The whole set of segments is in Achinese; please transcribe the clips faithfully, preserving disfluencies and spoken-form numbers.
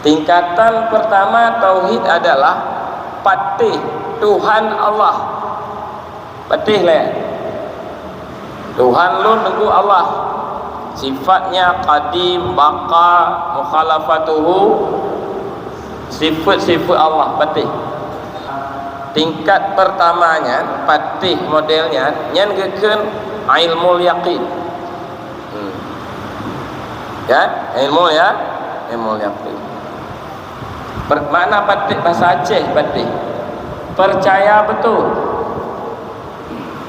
Tingkatan pertama tauhid adalah patéh Tuhan Allah. Patéh lé. Tuhan lôn teungku Allah. Sifatnya qadim, baqa, mukhalafatuhu, sifat-sifat Allah patéh. Tingkat pertama nyan, patéh model nyan, nyan geukheun ilmul yaqin. Hmm. Ya, ilmu ya, ilmu yaqin. Per-, makna patéh, bahasa Aceh patéh. Percaya betul.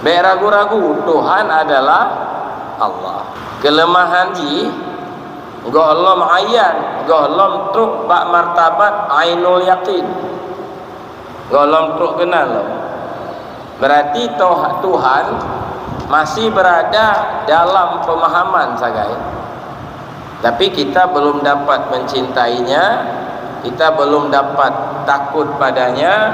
Bék ragu-ragu, Tuhan adalah Allah. Kelemahan jih, gohlom ayan, gohlom trok bak martabat ainul yaqin. Gohlom trok keunan lom. Berarti toh-, Tuhan masih berada dalam pemahaman sagai. Tapi kita belum dapat mencintainya, kita belum dapat takut padanya,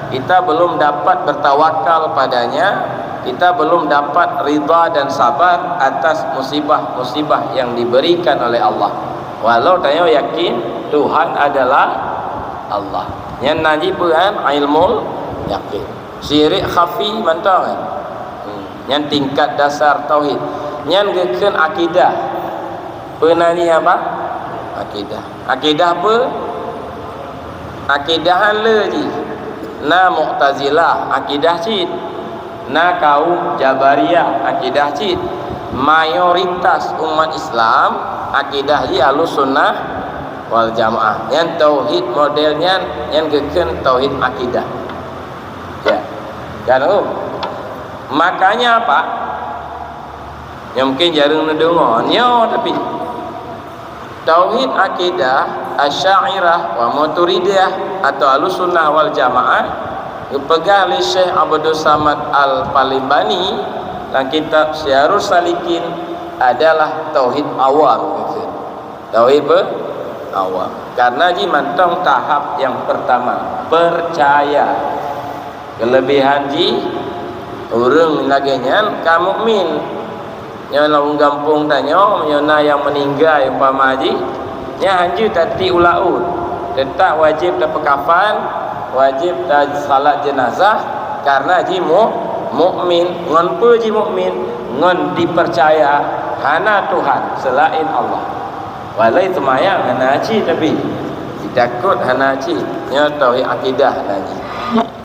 kita belum dapat bertawakal padanya, kita belum dapat ridha dan sabar atas musibah-musibah yang diberikan oleh Allah. Walau tanyoe yakin Tuhan adalah Allah. Nyan na jipeue kan ilmul yaqin. Syirik khafi mantong kan. Hmm. Nyan tingkat dasar tauhid. Nyan geukheun akidah. Peue nan jih apa? Akidah. Akidah apa? Akidah han le jih. Na Mu'tazilah, akidah cit. Na kaum Jabariyah, akidah cit. Mayoritas umat Islam, akidah jih Ahlus Sunnah wal Jamaah. Nyan tauhid model nyan, nyan geukheun tauhid akidah. Ya. Kan, oh. Makanya apa? Nyoe mungkin jareueng neudeungoe. Nyoe tapi. Tauhid akidah Asy'ariyah wa Maturidiyah atau Ahlussunnah wal Jamaah geupeugah lé Syekh Abdus Samad Al-Palimbani lam kitab Siyarus Salikin adalah tauhid awam, gitu. Tauhid pe-, awam. Karena jih mantong tahap nyang pertama, percaya. Kelebihan jih, ureuëng lagée nyan ka mukmin. Nyoe lam gampông tanyoe, meunyoe na nyang meuninggai umpama jih, nyan hanjeuet tatiek u laôt. Teutap wajéb tapeukafan, wajéb tasalat jeunazah, karena jih mu-, mukmin. Ngon peue jih mukmin? Ngon dipercaya hana Tuhan selain Allah. Walai teumayang hana cit, tapi jitakot hana cit. Nyoe tauhid akidah na jih.